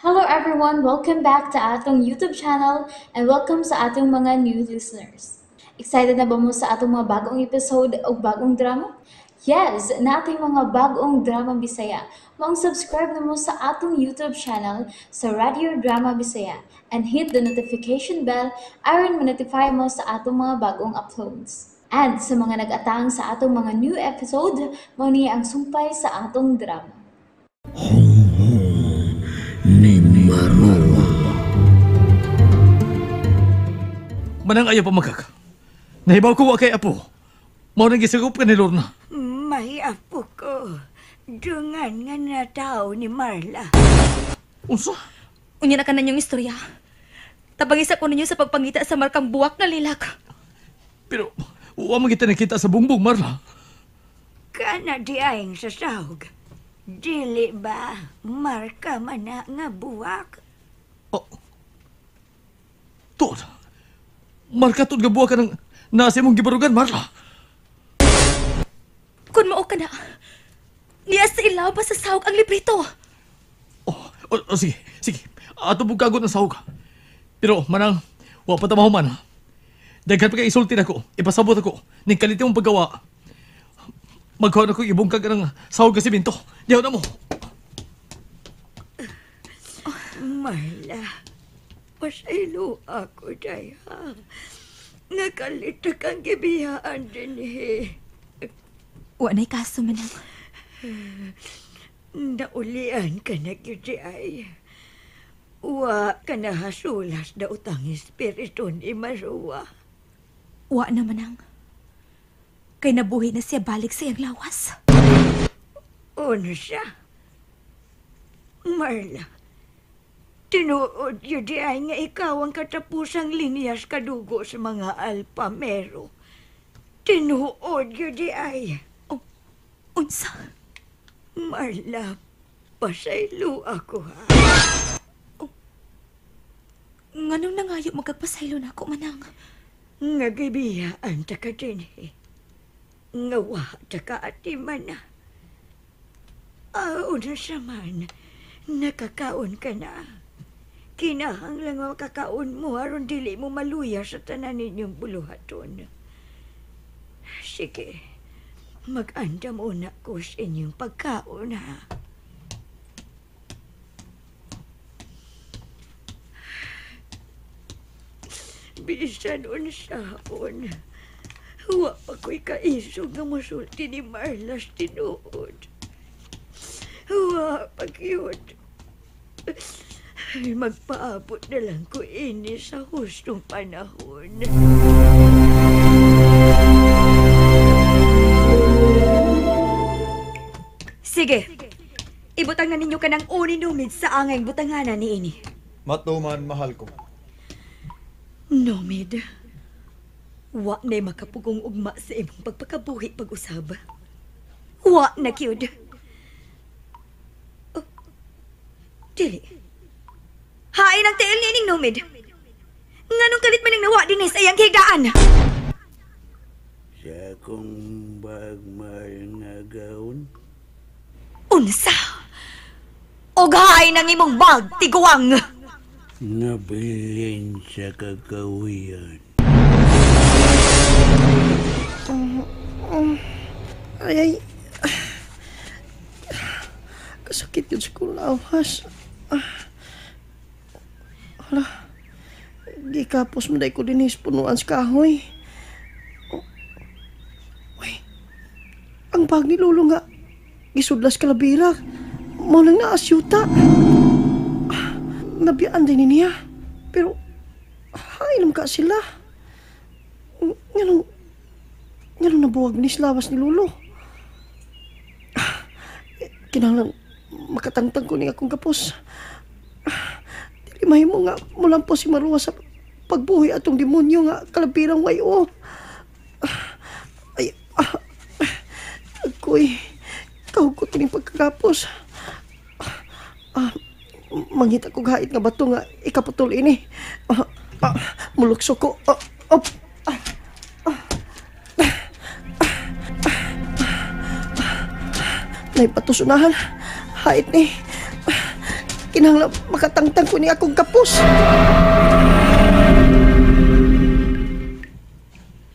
Hello everyone! Welcome back to atong YouTube channel and welcome sa atong mga new listeners. Excited na ba mo sa atong mga bagong episode o bagong drama? Yes! Nating mga bagong drama Bisaya. Maong subscribe na mo sa atong YouTube channel sa Radio Drama Bisaya and hit the notification bell aron ma-notify mo sa atong mga bagong uploads. And sa mga nag-atang sa atong mga new episode, mao ni ang sumpay sa atong drama. Honghong ni Marwa. Manang ayaw pamagak. Nahibaw ko wa kay apo. Mao nang gisagop ka ni Lorna. May apo ko. Dungan nga natao ni Marla. Unsa? Unya na ka ninyong istorya. Tabangisa ko ninyo sa pagpangita sa markang buwak na lilak. Pero wa man kita nakita sa bungbong, Marla. Kana di aing sa sahog. Dili ba marka man na nga buwak? Oh. Tuod. Marka tuod nga buwak ka ng nasa imong gibarugan, Marla. Kun mao ka na, niya sa ilaw ba sa sahog ang librito? Oh, sige, sige. Ato bugkagot ng sahog. Pero manang, wa pa ta mahuman. Daghan pa kay isulti nako, ipasabot ako, ning kalit imong paggawa. Magkuha na ko ibungkag ng sahog ka simento. Diyaw na mo. Marla, pasaylo ako, day, ha? Nakalit kang gibiyaan din, eh. Wa na'y kaso, manang. Naulian ka na, gyud ay. Wa ka na hasulas na utang espiritu ni Marua. Wa na, manang. Kay nabuhi na siya balik sa iyang lawas. Ano siya? Marla, tinuod yun di ay nga ikaw ang katapusang linyas kadugo sa mga alpamero. Tinuod yun di ay. Oh, unsa? Marla, pasaylo ako ha. Oh, nganong nangayo magkapasaylo na ako, manang? Nga gibiyaan ta ka din eh. Nga wa ta ka atiman na. Una siya man, nakakaon ka na. Kinahanglan nga makakaon mo aron dili mo maluya sa tanan ninyong buluhaton. Sige, mag-andam una ko sa inyong pagkaon ha. Bisan unsaon, wa pa ko'y kaisog nga musulti ni Marla sa tinuod. Wa pa gyud. Magpaabot na lang ko ini sa hustong panahon. Sige, ibutang na ninyo kanang uninumid sa angay butanganan ni ini. Matuman, mahal ko. Nomid, wa na'y makapugong ugma sa imong pagpakabuhi pag-usab. Wa na gyud. Oh, dili. Hain ang tiil nining Nomid. Nganong kalit man ang nawa din sa iyang higdaan? Sa akong bagmahal nga gawon. Unsa? Og hain ang imong bag, tiguang! Nabilin sa kagawian. Ay, ay. Kasakit yun sa kulawas. Hala, gikapos mo dahil ko din punuan sa kahoy. Uy, ang bag ni Lolo nga, gisudlas kalabira. Mao nang naasyuta. Nabiyaan din niya. Pero, hainom ka sila. Nganong nabuwag ni lawas ni Lolo. Kinahanglan makatangtang ko ni akong kapos. Dili mahimo nga mulampos si Marua sa pagbuhi atong demonyo nga kalabirang wayo. Ay, ako'y kahugot ning pagkagapos. Mangita ko gait nga bato nga ikaputol ini. Mulukso ko. Naipatusunahan. Hait ni. Kinahanglan makatangtang ko ni akong kapos.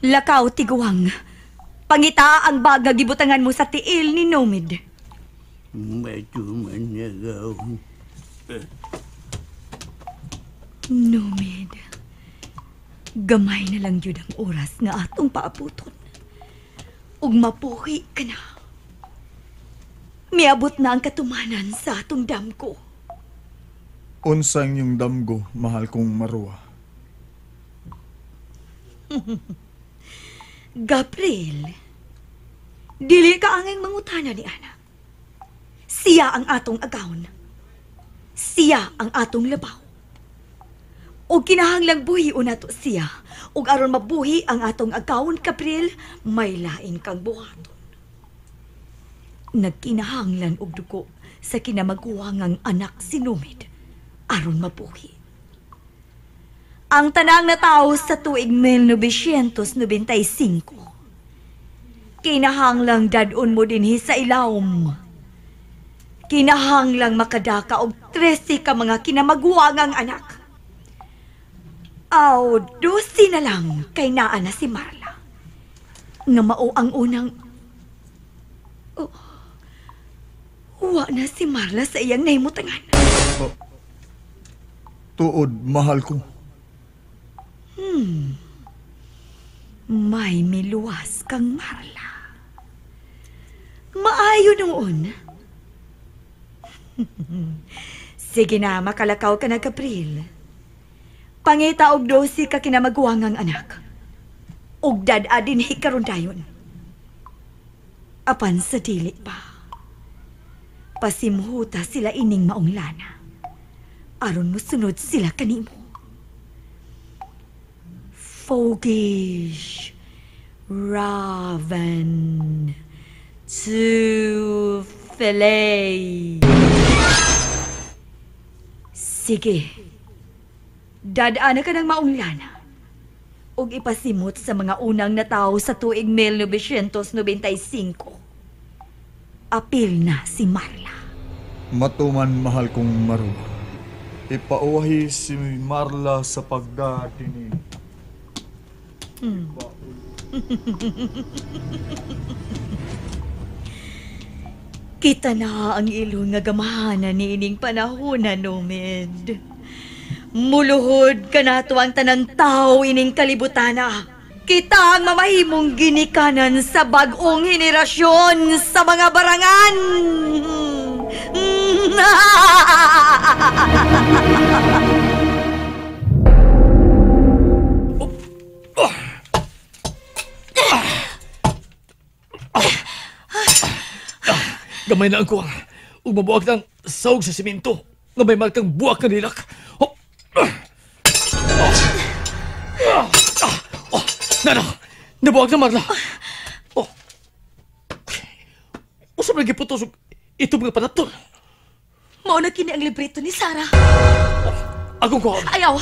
Lakaw, tiguang. Pangita ang bag nga gibutangan mo sa tiil ni Nomid. Matuman nagaw. Nomid. Gamay na lang yun ang oras nga atong paabuton. Ug mapuhi ka na. Miabot na ang katumanan sa atong damgo. Unsa inyong damgo, mahal kong Maruwa? Gabriel, dili ka angay mangutana ni Ana. Siya ang atong agawon. Siya ang atong labaw. Og kinahanglang buhion nato siya. Og aron mabuhi ang atong agawon, Gabriel, may lain kang buhaton. Nagkinahanglan og dugo sa kinamaguwangang anak si Numid aron mabuhi. Ang tanang natawo sa tuig 1995. Kinahanglang dad-on mo dinhi sa ilawom. Kinahanglang makadaka og 13 ka mga kinamaguwangang anak. Aw, 12 na lang kay naa na si Marla. Nga mao ang unang... Oh, wa na si Marla sa iyang nahimutangan. Oh, tuod, mahal ko. May miluwas kang Marla. Maayo noon. Sige na, makalakaw ka na, Gabriel. Pangita og 12 ka kinamaguwangang anak. Og dad-a dinhi karon dayon. Apan sa dili pa. Pasimhuta sila ining maong lana. Aron mosunod sila kanimo. Fogish, Raven, to fillet. Sige. Dadaan na ka ng maong lana. Og ipasimot sa mga unang natawo sa tuig 1995. Apil na si Marla. Matuman, mahal kong Maruwa. Ipauwahi si Marla sa pagdadini. Kita na ang ilong nga gamahanan ni ining panahon na, Nomid. Muluhod ka nato ang tanang tao ining kalibutana. Kita ang mamahimong ginikanan sa bag-ong henerasyon sa mga barangan. Gamay na ang kuwang. Ug mabuak ng sawg sa simento. Nga may markang buwak na nilak. Oh. Oh. Nana! Nabuwag na, Marla! Oh. Usap lagi putos ito mga panatol. Mao na kini ang libreto ni Sarah. Oh, akong kuhaon. Ayaw!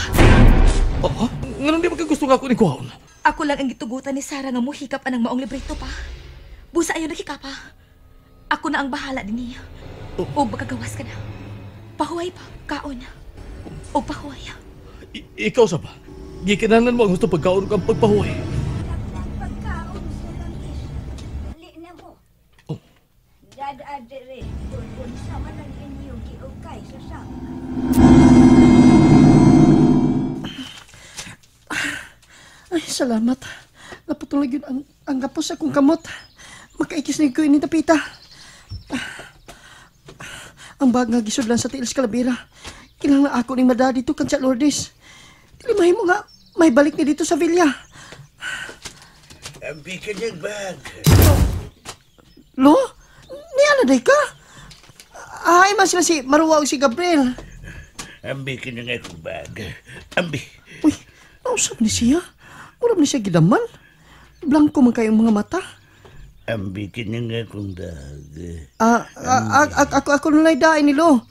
Oh, nganong di magkagusto nga ako ni kuhaon? Ako lang ang gitugutan ni Sarah nga muhikap anang maong libreto pa. Busa ayaw nakikapa. Ako na ang bahala din niya. Oh. O makagawas ka na. Pahuway pa, kaon. O pahuway. Ikaw sa ba? Gikinanan mo ang gusto pagkaon kang pagpahuway. Pagkaon sa langis. Dali na mo. Oh. Dad-adere, kung sama ng inyong giukay sa sak. Ay, salamat. Napatuloy yun ang kapos akong kamot. Makaikis na ko ini tapita. Ang bag nga gisudlan sa tiil sa kalabira. Kinahanglan ako ning mada dito kan sa Lourdes. Dili mahimo nga may balik ni dito sa villa. Ang bikin ng bag. Lo? Niya na day ka? Ay, man sila si Maruwa o si Gabriel. Ang bikin ng akong bag. Ambi. Uy, nausap ni siya. Mura man siya gidaman. Blanco man kayong mga mata. Ang bikin ng akong bag. Ako nalay dain ni Lo.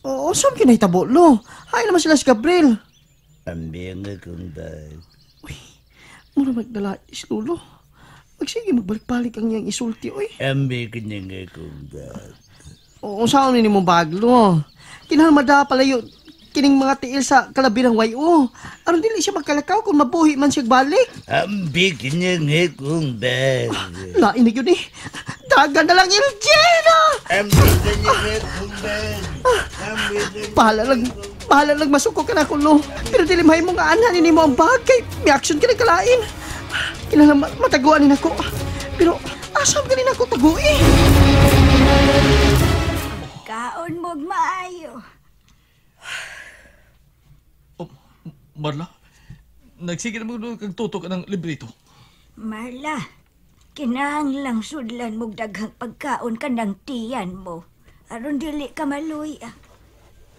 Oh, saan kinahitabo, Lo? Hay naman sila si Gabriel. Ambi ang akong bag. Uy, mura magdala is Lolo. Magsige, magbalik-balik ang iyang isulti, uy. Ambi ng akong bag. Oo, saan ni mo bag, Lo? Kinahanglan mada palayo kining mga tiil sa kalabirang YO. Aron dili siya magkalakaw kung mabuhi man siya balik. Ambik niya nga kong bag. Lain na yun eh. Dagan na lang, Elgina! Ambik niya nga kong bag. Ambik niya. Bahala lang masuko ka na kulo. Pero dili mahimo nga anhan ini mo ang bag kay may action ka na kalain. Kinahanglan mataguan ni nako. Pero asam ganin ako tagui? Kaon mo'g maayo. Oh, Marla, nagsige na mo kag tutok ng librito. Marla, kinahanglang sudlan mo'g daghang pagkaon kanang tiyan mo. Aron dili ka maluya.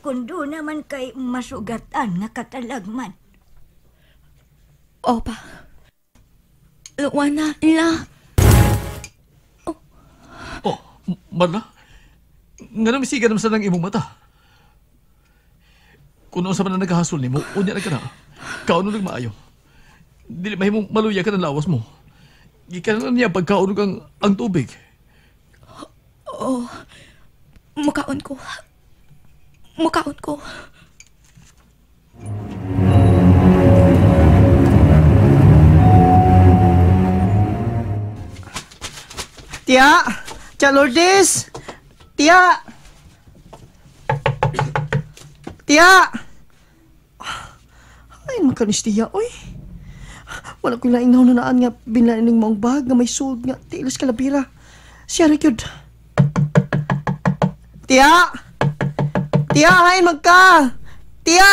Kundo naman kay masugatan nga katalagman. Opa. Luwana, la. Oh, Marla, nga namisiga naman sa nang imong mata. Kung unsa man na nagahasol nimo, unya na ka na. Kaon na maayo. Dili mahimong maluya ka ng lawas mo. Gikan na niya pagkaon ang tubig. Oh, mukaon ko. Mukaon ko. Tiya! Tiya Lourdes! Tiya! Tiya! Ay, makanis tiya, oy. Wala ko'y laing nahununaan nga binlaining mo ang bag nga may suld nga tiilas kalabira. Siya rin yun. Tiya! Tiya, hain magka! Tiya!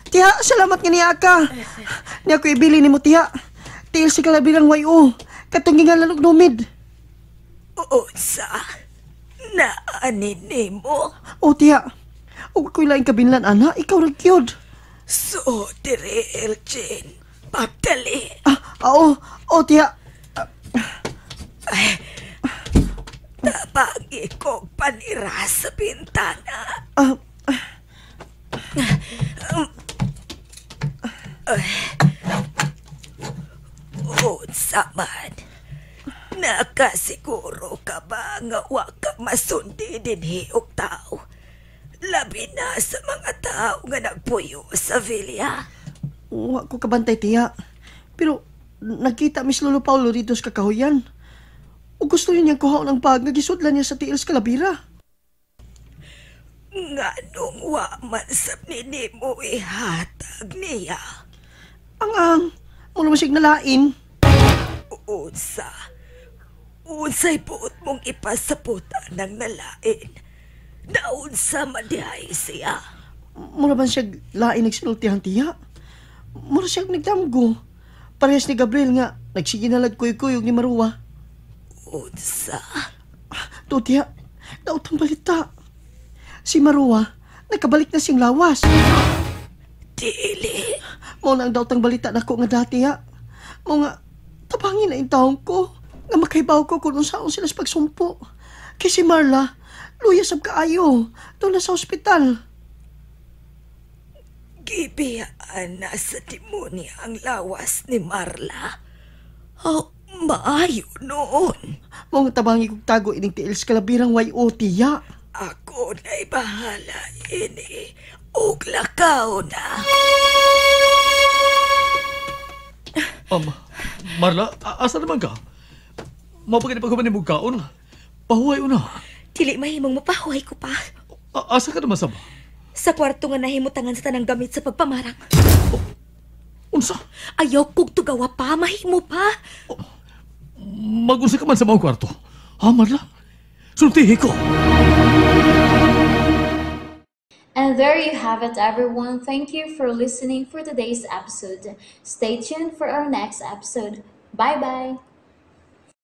Tiya, salamat nga niya ka. Niya ko ibili ni mo, tiya. Tiil si kalabirang YO. Katong nga lalog numid. Unsa? Naanin mo? O, tiya. Ug ako'y laing kabinlan, ana. Ikaw ra gyud. So, dire, Elgin. Pagdali. Ah, oo. O, tiya. Ay, tabang ko panira sa bintana. Ah, Unsa man? Nakasiguro ka ba nga wa ka masundi dinhi og tao? Labi na sa mga tao nga nagpuyo sa villa. Wa ko kabantay, tiya. Pero nagkita Miss Lolo Paulo dito sa kakahuyan. O gusto niya kuhaon ang bag nga gisudlan niya sa tiil sa kalabira. Nga nung wa man sab nini mo ihatag niya. Ang, mo naman siyang nalain. Unsa? Unsay buot mong ipasaputan ng nalain? Naunsa man dihay siya? Mura man siya lain nagsinultihan, tiya. Mura siya nagdamgo. Parehas ni Gabriel nga, nagsiginalag kuy-kuyog ni Marua. Unsa? To, tiya, daot ang balita. Si Marua, nakabalik na siyang lawas. Dili. Mao na ang daot ang balita nako nga dati, ha. Mao nga, tabangin na yung taong ko. Nga makaibaw ko kung unsaon sila sa pagsumpo. Kay si Marla, luya sab kaayo. Doon na sa ospital. Gibiyaan na sa demonyo ang lawas ni Marla. Oh, maayo noon. Mao nga tabangi kong tago ining tiil sa kalabirang YO, tiya. Ako na'y bahala ini. Ug lakaw na. Marla, asa naman ka? Mapagin pa ni kaon. Pahuway una. Dili mahimong mapahuway ko pa. Asa ka naman sab? Sa kwarto nga nahimutangan sa tanang gamit sa pagpamarang. Oh, unsa? Ayaw kog tugawa pa, mahimo pa. Oh, magunsa ka man sa mga kwarto. Ha, Marla? Sultihi ko. And there you have it, everyone. Thank you for listening for today's episode. Stay tuned for our next episode. Bye-bye!